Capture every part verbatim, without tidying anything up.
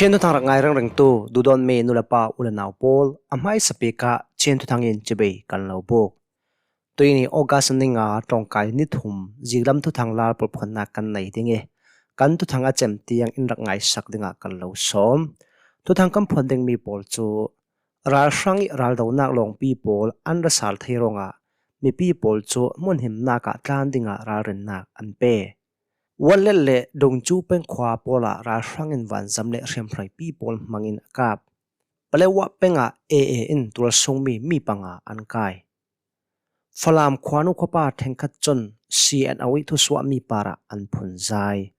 Chin thuthang rak ngai rengringtu dudawn mi nu le pa u le nau pawl, a hmaisa bik ah Chin thuthang in chibai kan lo buk. Tuini August ni nga, tlawngkai ni thum, ziklam thuthang lar pawlphuannak kan nei ding i, kan thuthang a cem tiang in rak ngaisak dingah kan lo sawm. Thuthang kan phuan ding mi pawl cu ralhrang i raldonak lawngpi pawl an ra sal thei ruangah mipi pawl cu hmunhimnak ah tlan dingah ralrinnak an pe. Wallet le Dungcu pengkhua pawl ah ralhrang in vanzam le hriamhruaipi pawl hmangin a kap. Paletwa peng ah A A in tualsungmi mi panga an kai. Falam khuanu khuapa ṭhenkhat cun C N O i thusuahmi parah an phunzai.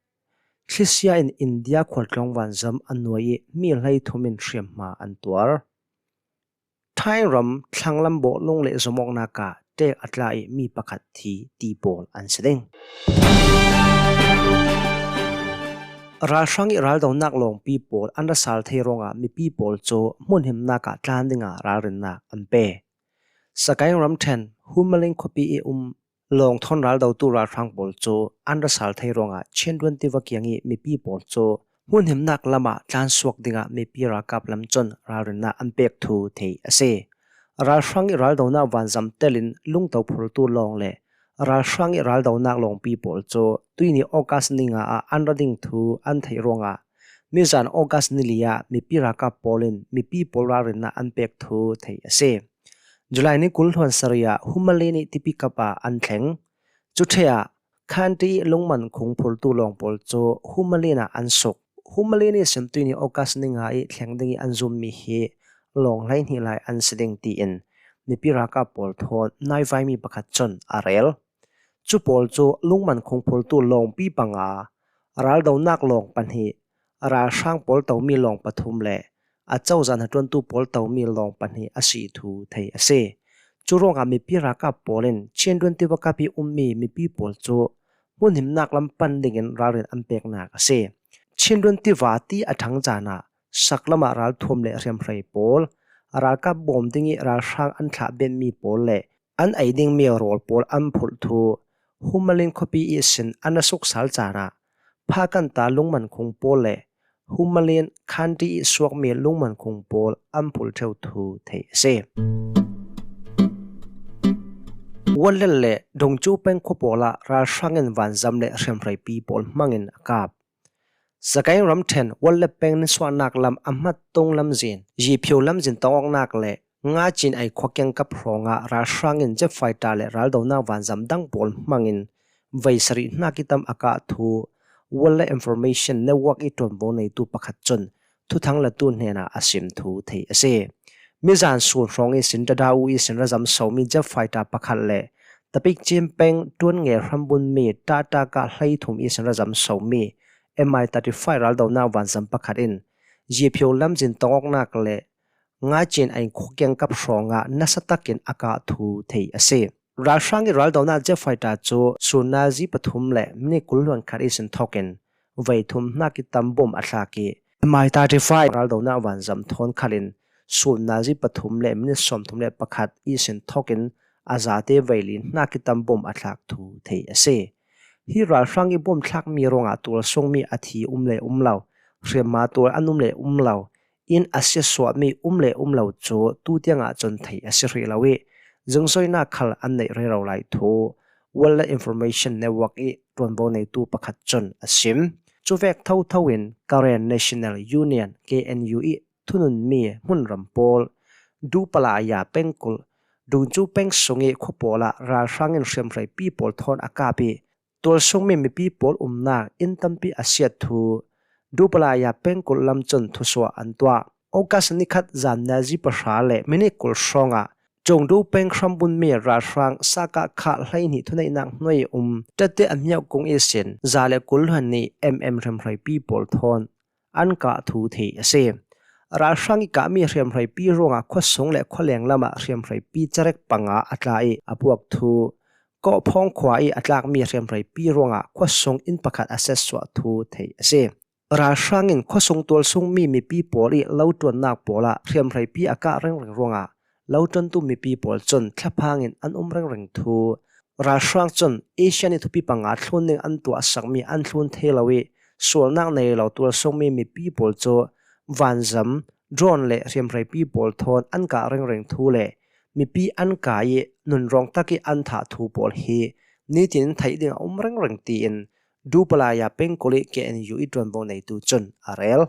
Thlisia in India khualtlawng vanzam a nuai i mi hleithum in hriamhma an tuar. Thai ram thlanglam bawhlung le zumawknak ah ṭek a tla i mi pakhat thi ti pawl an si ding. Ralhrang i raldonak lawngpi pawl an ra sal thei ruangah mipi pawl cu hmunhimnak ah tlan dingah ralrinnak an pe. Sagaing ramṭhen Humalin khuapi i um lawng thawn raldotu ralhrang pawl cu an ra sal thei ruangah Chin twenty va kiang i mipi pawl cu hmunhimnak lamah tlansuak dingah mipi ralkap lam cun ralrinnak an pek thu theih a si. Ralhrang i raldonak vanzam telin lungto phurtu lawng le ralhrang i raldonak lawngpi pawl cu tuini August ni nga ah an ra ding thu an theih ruangah mizan August ni li ah mipi ralkap pawl in mipi pawl ralrinnak an pek thu theih a si. July ni kul hluan sarih ah Humalin i tipi kap ah an thleng. Cuṭhe ah Khanti i lungman khung phurtu lawng pawl cu Humalin ah an suk. Humalin ihsin tuini August ni nga i thleng ding i an zummi hi lawng hleihnih lai an si ding tiin mipi ralkap pawl thawn naivaimi pakhat cun a rel. Cu pawl cu lungman khung phurtu lawngpi panga, raldonak lawng pahnih, ralhrang pawl tomi lawng pathum le a cozah hnaṭuantu pawl tomi lawng pahnih a si thu theih a si. Cu ruangah mipi ralkap pawl in Chin twenty va kap i ummi mipi pawl cu hmunhimnak lam pan dingin ralrin an peknak a si. Chin twenty va ti a ṭhang caan ah saklam ah ralthuam le hriamhrei pawl, ralkap bawm ding i ralhrang an thlah benmi pawl le an ei dingmi rawl pawl an phurh thu Humalin khuapi ihsin an ra suk sal caan ah Phakanta lungman khung pawl le Humalin Khanti i suakmi lungman khung pawl an phurh ṭheu thu theih a si. Wallet le Dungcu pengkhua pawl ah ralhrang in vanzam le hriamhruaipi pawl hmangin a kap. Sagaing ramṭhen Wallet peng nisuahnak lam a hmattung lamzin, Yiphio lamzin tongawknak le Ngacin ei khuakiang kap hrawngah ralhrang in jet fighter le raldonak vanzam dang pawl hmangin vei sarih hnak i tam a kah thu Wallet Information Network i ṭuanvo neitu pakhat cun thuthang latu hnenah a sim thu theih a si. Mizan sun hrawng ihsin Dadau ihsin razam somi jet fighter pakhat le Tapikcin peng ṭuan nge hrambunmi Tata kah hleithum ihsin razam somi M I thirty-five raldonak vanzam pakhat in Yiphio lamzin tongawknak le Ngacin ei khuakiang kap hrawngah nasa takin a kah thu theih a si. Ralhrang i raldonak jet fighter cu sun nazi pathum le minit kul hluan khat ihsin thawkin vei thum hnak i tam bom a thlak i M I thirty-five raldonak vanzam thawn khalin sun nazi pathum le minit sawmthum le pakhat ihsin thawkin a zate vei li hnak i tam bom a thlak thu theih a si. Hi ralhrang i bom thlakmi ruangah tualsungmi a thi um le um lo, hriamhma tual an um le um lo, in a siatsuahmi um le um lo cu tutiang ahcun theih a si hrih lo i zingzoinak khal an neih rero lai thu Wallet Information Network i ṭuanvo neitu pakhat cun a sim. Cuvek thotho in Karen National Union, K N U, i thununmi hmunram pawl, Dupalaya pengkulh, Dungcu peng sung i khua pawl ah ralhrang in hriamhruaipi pawl thawn a kap i tualsungmi mipi pawl umnak inn tampi a siat thu Dupalaya pengkulh lam cun thusuah an tuah. August nikhat zan nazi pahra le minit kul hrawngah Cungdu peng hrambunmi ralhrang sakah khah hleihnih thuneihnak hnuai i um Tate a hmiauh kung ihsin za le kul hluan nih M M hriamhruaipi pawl thawn an kah thu theih a si. Ralhrang i kahmi hriamhruaipi ruangah khuasung le khualeng lamah hriamhruaipi carek panga a tla i a puak thu Kawhphawng khua i a tlakmi hriamhruaipi ruangah khuasung inn pakhat a siatsuah thu theih a si. Ralhrang in khuasung tualsungmi mipi pawl i loṭuannak pawl ah hriamhruaipi a kah ringring ruangah loṭuantu mipi pawl cun thlaphang in an um ringring thu ralhrang cun Asian i thupi panga thlun ding an tuahsakmi an thlun thei lo i sualnak nei lo tualsungmi mipi pawl cu vanzam, drone le hriamhreipi pawl thawn an kah rengreng thu le mipi an kai ih nunrawng takih an thah thu pawl hi nitin theih ding a um rengreng tiin Dupalaya pengkul ih K N U ih ṭuanvo neitu cun a rel.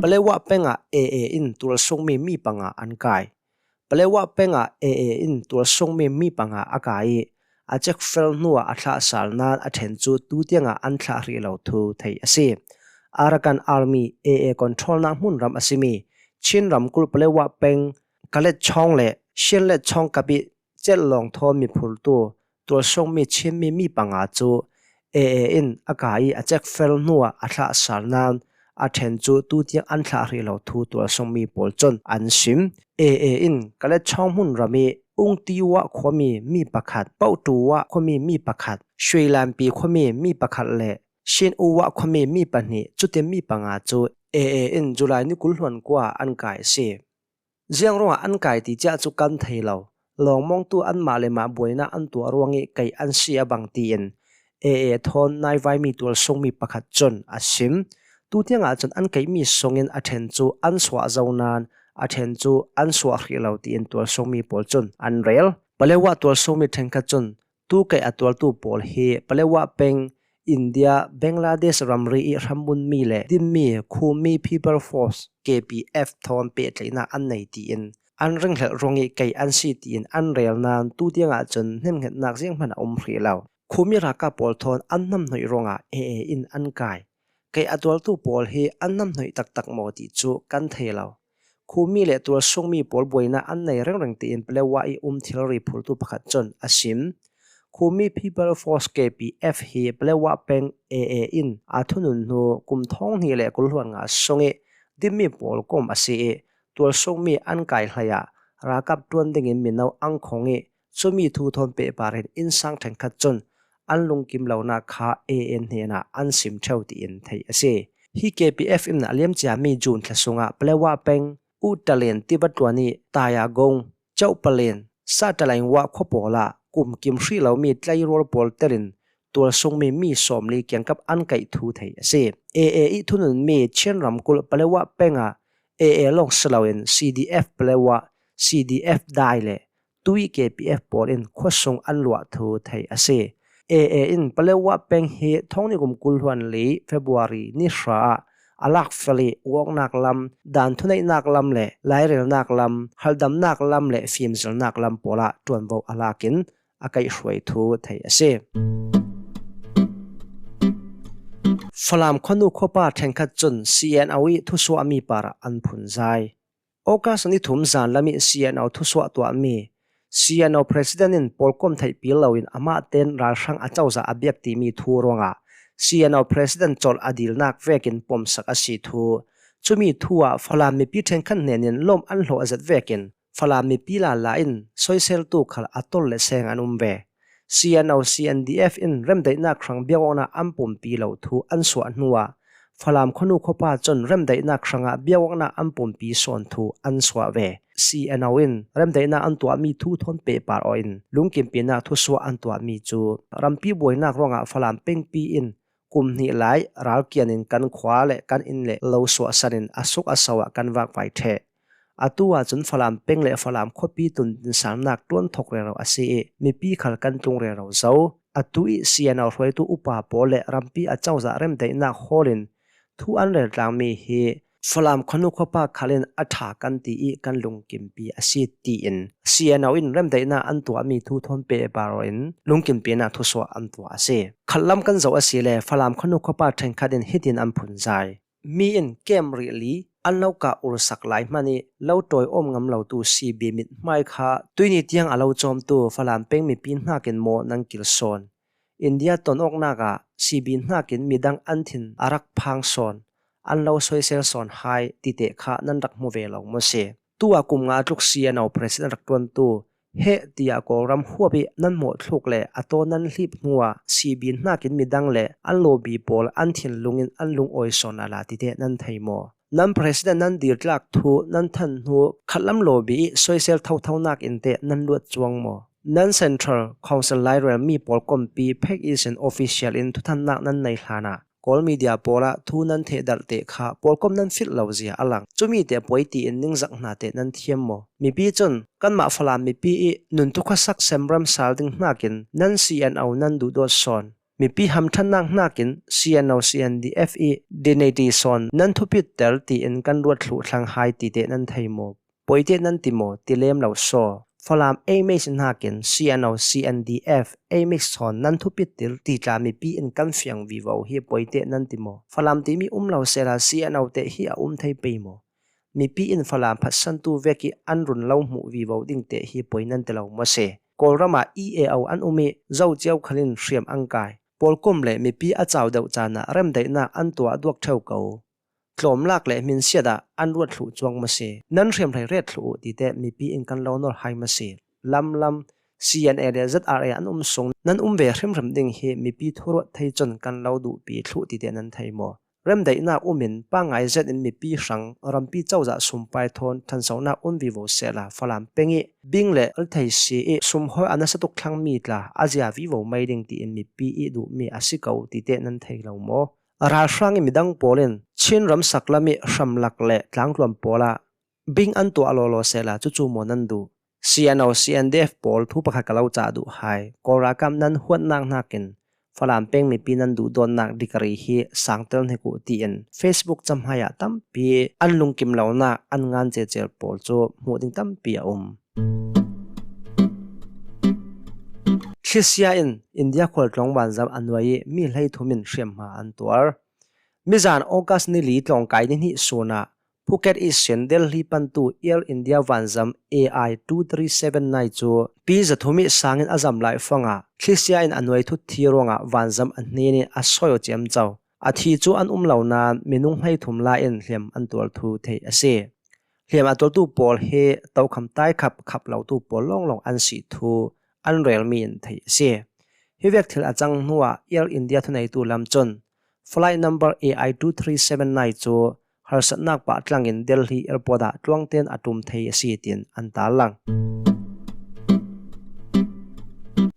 Palewa pengah A A in tualsungmi mi panga an kai. Palewa pengah A A in tualsungmi mi panga a kai ih a cekfel hnuah a thlahsal nain a ṭhen cu tutiangah an thlah hrih lo thu theih a si. Arakan Army, A A controlnak hmunram a simi Chin ramkulh Palewa peng Kaletchawng le Shanletchawng kap ih Cetlawng thawn miphurtu tualsungmi Chinmi mi panga cu A A in a kai ih a cekfel hnuah a thlahsal nain a ṭhen cu tutiang an thlah hrih lo thu tualsungmi pawl cun an sim. A A in Kaletchawng hmunram ih Ungtiwa khuami mi pakhat, Pauhtuwa khuami mi pakhat, Shuilanpi khuami mi pakhat le Shin Uwa khuami mi pahnih, cutin mi panga cu A A in July ni kul hluan kua an kai a si. Ziang ruangah an kai ti ciah cu kan thei lo. Lawngmawngtu anmah le mah buainak an tuah ruangih kaih an si a bang tiin A A thawn naivaimi tualsungmi pakhat cun a sim. Tutiangah cun an kaihmi sungin a ṭhen cu an suah zo nain a ṭhen cu an suah hrih lo tiin tualsungmi pawl cun an rel. Palewa tualsungmi ṭhenkhat cun tu kaih a tualtu pawl hi Palewa peng India, Bangladesh ramri ih hrambunmi le dinmi Khumi People Force, K P F thawn pehtlaihnak an nei tiin an ringhlelh ruangih kaih an si tiin an rel nain tutiangah cun hnemngetnak zianghman a um hrih lo. Khumi ralkap pawl thawn an hnamhnoih ruangah A A in an kai. Kaih a tualtu pawl hi an hnamhnoih taktak maw ti cu kan thei lo. Khumi le tualsungmi pawl buainak an nei rengreng tiin Palewa ih um thilri phurtu pakhat cun a sim. Khumi People Force K P F hi Palewa peng A A in aa thunun hnu kum thawng hnih le kul hluan nga sungih dinmi pawl kom a si ih tualsungmi an kai hleiah ralkap ṭuan dingin mino an khong ih cumi thu thawn pehpar in innsang ṭhenkhat cun an lungkim lonak kha A A hnenah an sim ṭheu tiin theih a si. Hi K P F in a liamciami June thla sungah Palewa peng Utalen tiva ṭuan ih Tayagong, Cauhpalen, Satalengwa khua pawlah kumkim hrih lomi tleirual pawl telin tualsungmi mi sawmli kiangkap an kaih thu theih a si. A A ih thununmi Chin ramkulh Palewa pengah A A lawng si loin C D F Palewa, C D F Dai le Tui K P F pawl in khuasung an luah thu theih a si. A A in Palewa peng hi thawng hnih kum kul hluan li February ni hra ah a lakfel ih uawknak lam, dan thuneihnak lam le lairelnak lam, haldamnak lam le fimzilnak lam pawlah ṭuanvo a lakin a kaihhruai thu theih a si. Falam khuanu khuapa ṭhenkhat cun C N O ih thusuahmi parah an phunzai. August ni thum zanlam ih C N O thusuah tuahmi C N O President in pawlkom theihpi loin amah tein ralhrang a cozah a biak timi thu ruangah C N O President colh a dilnak vekin pomsak a si thu. Cumi thu ah Falam mipi ṭhenkhat hnenin lawmh an hlawh zet vekin Falam mipi lala in soiseltu khal a tol le seng an um ve. C N O C N D F in remdaihnak hrang biakawknak an pumpi lo thu an suah hnuah Falam khuanu khuapa cun remdaihnak hrangah biakawknak an pumpi sawn thu an suah ve. C N O in remdaihnak an tuahmi thu thawn pehpar aw in lungkimpinak thusuah an tuahmi cu rampi buainak ruangah Falam pengpi in kum hnih lai ralkian in kan khua le kan inn le lo suahsan in a suk a so ah kan vakvai ṭheh. Atu ahcun Falam peng le Falam khuapi tundinsalnak ṭuan thok rero a si ih mipi khal kan tlung rero zo. Atu ih C N O hruaitu upa pawl le rampi a cozah remdaihnak hawl in thu an rel tlangmi hi Falam khuanu khuapa khal in a ṭha kan ti ih kan lungkimpi a si, tiin C N O in remdaihnak an tuahmi thu thawn pehpar in lungkimpinak thusuah an tuah a si. Khatlam kan zoh asile Falam khuanu khuapa ṭhenkhat in hitin an phunzai. Mi in kem rih li an lo kah ursak lai hmanh ih lo tawi awm ngam lotu C B mithmai kha tuini tiang a lo cawmtu Falam peng mipi hnakin maw nan kil sawn? India ton awknak ah C B hnakin midang an thin a rak phang sawn, an lo soisel sawn hai tite kha nan rak hmu ve lo maw si? Tu ah kum nga tluk C N O President rak ṭuantu heh tiah Kawlram huap ih nan mawh thluk le a taw nan hlip hnuah C B hnakin midang le an lawbi pawl an thinlung in an lungawi sawn lala tite nan thei maw? Nan President nan dirtlak thu nan than hnu khatlam lawbi ih soisel thothonak in teh nan luat cuang maw? Nan Central Council lairelmi pawl kompi phek ihsin official in thuthannak nan nei hlanah Pawl media pawlah thu nan thehdarh teh kha pawlkom nan filh lo zia a lang. Cumi teh puai tiin ningzak hna teh nan thiam maw? Mipi cun kanmah Falam mipi i nun thukhasak semram sal ding hnakin nan C N O nan duhdawt sawn, mipi hamṭhatnak hnakin C N O C N D F i dineti sawn nan thupitter tiin kan ruat thluh thlang hai ti teh nan thei maw? Puai teh nan ti maw? Ti lem lo saw. Falam A M H hnakin C N O C N D F A M H sawn nan thupitter ti tla mipi in kan fiang vivo hi puai teh nan ti maw? Falam timi um lo sehla C N O teh hi a um thei pei maw? Mipi in Falam phatsantu vek i an run lo hmuh vivo ding teh hi puai nan ti lo maw si? Kawlram ah E A O an um i Zo Cio Khal in hriam an kai. Pawlkom le mipi a cau deuh caan ah remdaihnak an tuah duak ṭheu ko. Tlawmlak le hminsiat ah an ruat thluh cuang maw si? Nan hriamhrei ret thluh uh ti teh mipi in kan lo nolh hai maw si? Lamlam C N A le Z R A an um sung nan um ve hrimhrim ding hi mipi thuruat thei cun kan lo duhpi thluh ti teh nan thei maw? Remdaihnak um in pangai zet in mipi hrang rampi cozah sumpai thawn ṭhansonak um vivo sehla Falam peng i bing le rethei si i sumhawi a nasa tuk thlangmi tla a zia vivo mai ding tiin mipi i duhmi a si ko ti teh nan thei lo maw? Ralhrang i midang pawl in Chin ramsak lam i hramlak le tlangtluam pawl ah bing an tuah lawlaw sehla cucu maw nan duh? C N O C N D F pawl thu pakhat ka lo cah duh hai. Kawl ralkap nan huatnak hnakin Falam peng mipi nan duhdawtnak degree hi sangtel hnik uh tiin Facebook cahmai ah tampi an lungkim lonak an ngan cecel pawl cu hmuh ding tampi a um. Thlisia in India khualtlawng vanzam a nuai i mi hleithum in hriamhma an tuar. Mizan August ni li tlawngkai ni hnih sun ah Phuket ihsin Delhi pantu Air India vanzam A I two three seven nine cu pi zathum i sangin a zam lai fangah thlisia in a nuai thuthi ruangah vanzam a hnin i a sawi aw ciamco. A thi cu an um lo nain minung hleithum la in hliam an tuar thu theih a si. Hliam a tuartu pawl hi tokham taikhap khap lotu pawl lawnglawng an si thu an relmi in theih a si. Hi vek thil a cang hnuah Air India thuneitu lam cun flight number A I two three seven nine cu harsatnak pah tlangin Delhi airport ah tluangten a ṭum thei a si tiin an tarlang.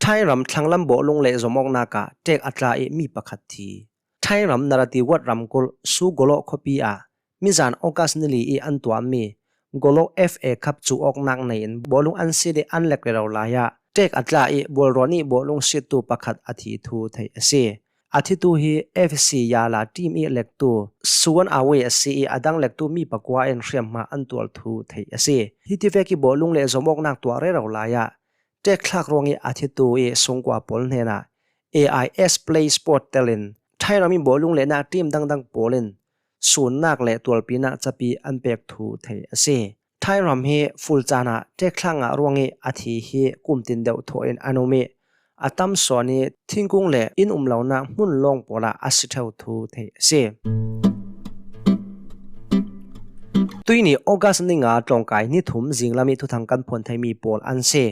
Thai ram thlanglam bawhlung le zawmawknak ah ṭek a tla i mi pakhat thi. Thai ram Narathiwat ramkulh Sugawlaw khuapi ah mizan August ni li i an tuahmi Golok F A Cup cu awknak nei in bawlung an si le an lek rero lai ah ṭek a tla i bualrawn i bawlung siattu pakhat a thi thu theih a si. A thitu hi F C Yala team i lektu Suan Awi a si i a dang lektu mi pakua in hriamhma an tuar thu theih a si. Hiti vek i bawlung le zawmawknak tuah rero lai ah ṭekthlak ruang i a thitu i sungkua pawl hnenah A I S Play Sport telin Thai ram i bawlung le nak team dangdang pawl in sunnak le tualpinak capi an pek thu theih a si. Thai ram hi ful caan ah ṭekthlak ngah ruang i a thi hi kum tin deuh thawh in an um i a tam sawn i thingkung le inn um lonak hmun lawng pawl ah a si ṭheu thu theih a si. Tuihni August ni nga tlawngkai ni thum zinglam i thuthang kan phuan theimi pawl an si.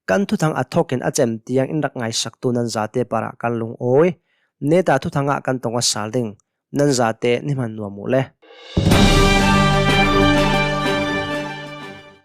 Kan thuthang a thawk in a cem tiang in rak ngaisaktu nan zate parah kan lungawi. Neta thuthang ah kan tong aw sal ding. Nan zate ni hman nuam uh le.